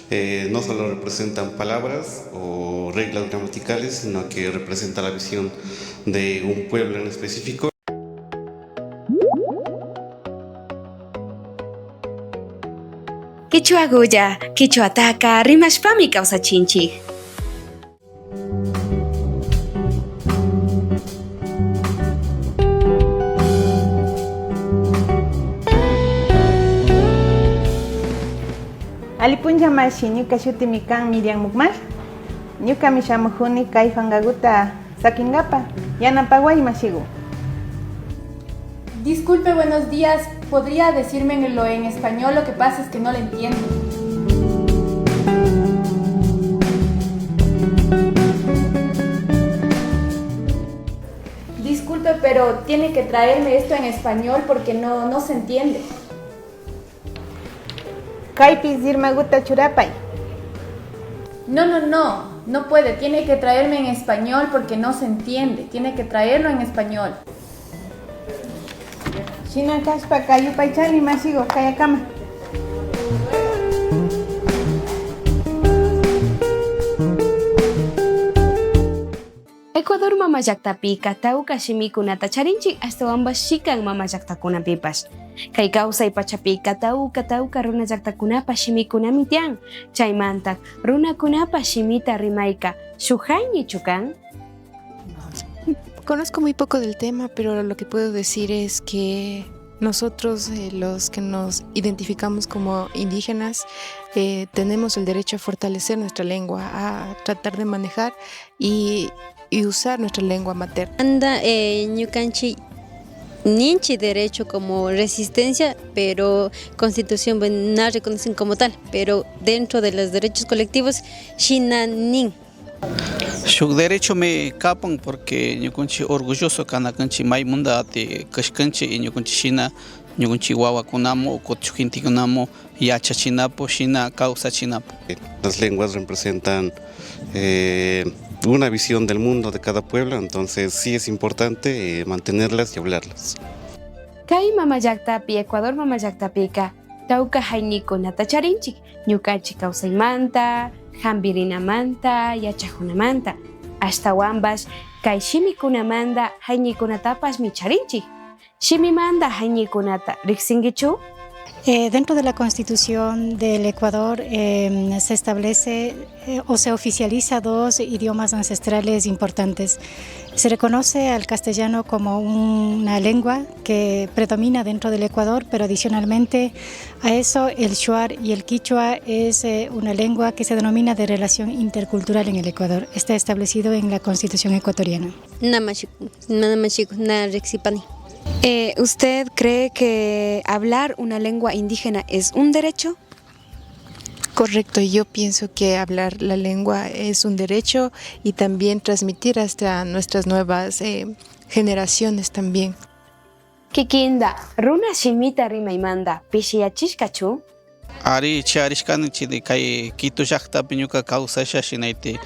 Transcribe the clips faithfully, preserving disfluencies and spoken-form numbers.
Eh, no solo representan palabras o reglas gramaticales, sino que representa la visión de un pueblo en específico. Kichwagulla, kichwataka rimashpami kawsachinchik. Alli punlla mashi, ñuka shutimi kan Miriam Mukmal. Ñukami shamujuni kay fangaguta sakinkapa, yanapaway mashigu. Disculpe, buenos días. ¿Podría decírmelo en español? Lo que pasa es que no le entiendo. Disculpe, pero tiene que traerme esto en español porque no, no se entiende. Kaypi zirmaguta churapay. No, no, no, no puede, tiene que traerme en español porque no se entiende, tiene que traerlo en español. Shina kashpaka yupaychani mashigu kayakama. Ecuador mama llaktapika tawka shimikunata charinchik, ashtawanpash shikan mama llaktakunapipash. Kay kawsay pachapika tawka tawka runa llaktakunapa shimikunami tiyan. Chaymanta runakunapa shimita rimayka shuk hayñichu kan? Conozco muy poco del tema, pero lo que puedo decir es que nosotros, eh, los que nos identificamos como indígenas, eh, tenemos el derecho a fortalecer nuestra lengua, a tratar de manejar y, y usar nuestra lengua materna. Anda, eh, ñukanchik ninchik derecho como resistencia, pero constitución, bueno, no reconocen como tal, pero dentro de los derechos colectivos shina nin. Shuk derechomi kapan, porque ñukanchik orgulloso kana kanchik maymanta ati kashkanchik y ñukanchik shina ñukanchik wawakunaman o kuchuk gentekunaman yachachinapak, shina kawsachinapak. Las lenguas representan eh, una visión del mundo de cada pueblo, entonces sí es importante eh, mantenerlas y hablarlas. Kay mama llaktapi, Ecuador mama llaktapika, tawka hayñikunata charinchik, ñukanchik kawsaymanta, hampirinamanta, yachajunamanta. Ashtawanpash kay shimikunamanta hayñikunatapashmi charinchik. Shimimanta hayñikunata riksinkichu? Eh, dentro de la Constitución del Ecuador eh, se establece eh, o se oficializa dos idiomas ancestrales importantes. Se reconoce al castellano como una lengua que predomina dentro del Ecuador, pero adicionalmente a eso el shuar y el quichua es eh, una lengua que se denomina de relación intercultural en el Ecuador. Está establecido en la Constitución ecuatoriana. Na mashiku, na mashiku, na riksipani. Eh, ¿usted cree que hablar una lengua indígena es un derecho? Correcto, yo pienso que hablar la lengua es un derecho y también transmitir hasta nuestras nuevas eh, generaciones también. Kikinta runa shimita rimaymanta pishiyachishkachu? Ari, charishkani chiri kay Quito llaktapi ñuka kawsasha shinayta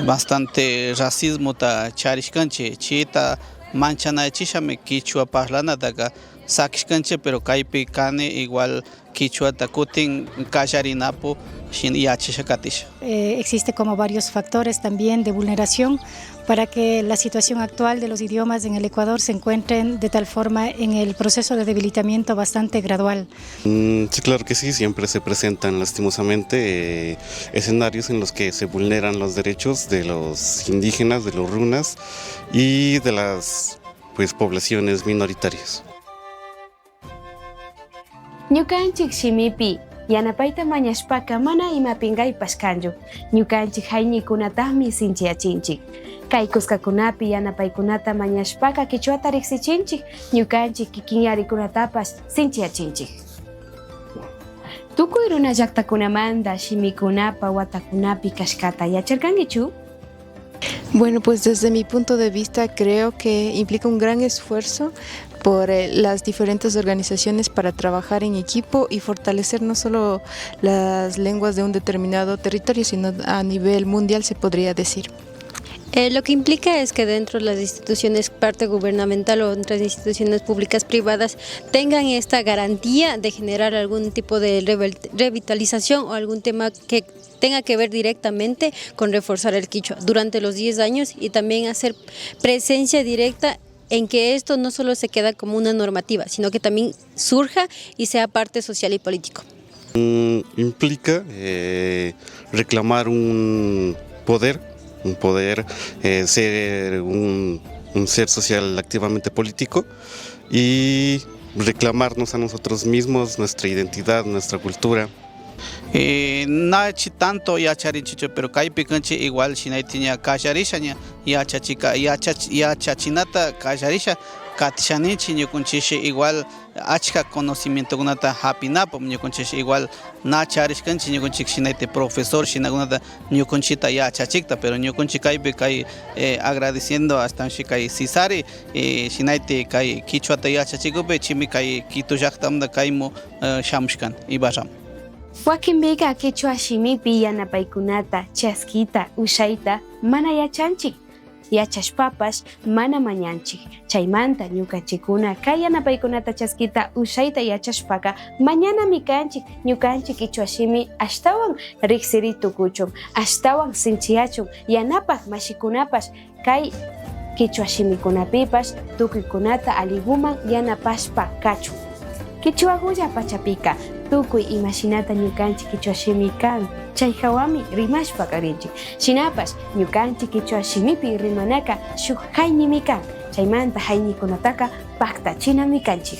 bastante racismota charishkanchik. Chayta manchanayachishami kichwa parlanataka sakishkanchik, pero kaypi kani igual kichwata kutin kallarinapu shin yachasha katisha. Eh, existe como varios factores también de vulneración para que la situación actual de los idiomas en el Ecuador se encuentren de tal forma en el proceso de debilitamiento bastante gradual. Mm, sí, claro que sí, siempre se presentan lastimosamente eh, escenarios en los que se vulneran los derechos de los indígenas, de los runas y de las pues, poblaciones minoritarias. Ñukanchik shimipi yanapayta mañashpaka mana ima pinkaypash kanchu. Ñukanchik hayñikunatami sinchiyachinchik. Kay kuskakunapi yanapaykunata mañashpaka kichwata riksichinchik, ñukanchik kikin yarikunatapash sinchiyachinchik. Tukuy runa llaktakunamanta shimikunapa watakunapi kashkata yacharkankichu? Bueno, pues desde mi punto de vista creo que implica un gran esfuerzo por eh, las diferentes organizaciones para trabajar en equipo y fortalecer no solo las lenguas de un determinado territorio, sino a nivel mundial se podría decir. Eh, lo que implica es que dentro de las instituciones, parte gubernamental o otras instituciones públicas privadas, tengan esta garantía de generar algún tipo de revel-, revitalización o algún tema que tenga que ver directamente con reforzar el quichua durante los diez años y también hacer presencia directa en que esto no solo se queda como una normativa, sino que también surja y sea parte social y político. Mm, implica eh, reclamar un poder, un poder, eh, ser un, un ser social activamente político y reclamarnos a nosotros mismos, nuestra identidad, nuestra cultura. Eh, nachi tanto yacharinchichu, pero kaypi kanchi igual shinayta ña kallarisha, ña yachachika, yachach-, yachachinata kallarisha katishaninchi. Ñukunchishi igual achka conocimientokunata hapinapam ñukunchishi igual na charishkanchi, ñukunchik shinayta profesor shinakunata ñukunchita yachachikta, pero ñukunchik kaypi kay eh, agradeciendo ashtanshi kay Cisari eh, shinayta kay kichwata yachachikupi chimi kay Quito llaktamanta kaymu eh, shamushkan Ibarraman. Wakinpika kichwa shimipi yanapaykunata chaskita ushayta mana yachanchik, yachashpapash mana mañanchik. Chaymanta ñukanchikkuna kay yanapaykunata chaskita ushayta yachashpaka mañanami kanchik ñukanchik kichwa shimi ashtawan riksiri tukuchun, ashtawan sinchiyachun, yanapak mashikunapash kay kichwa shimikunapipash tukuykunata aliguman yanapashpa kachun. Kichwagulla pachapika tukuy imashinata ñukanchik kichwa shimi kan chay hawami rimashpa karinchik. Shinapash ñukanchik kichwa shimipi rimanaka shuk haynimi kan, chaymanta hayñikunataka paktachinami kanchik.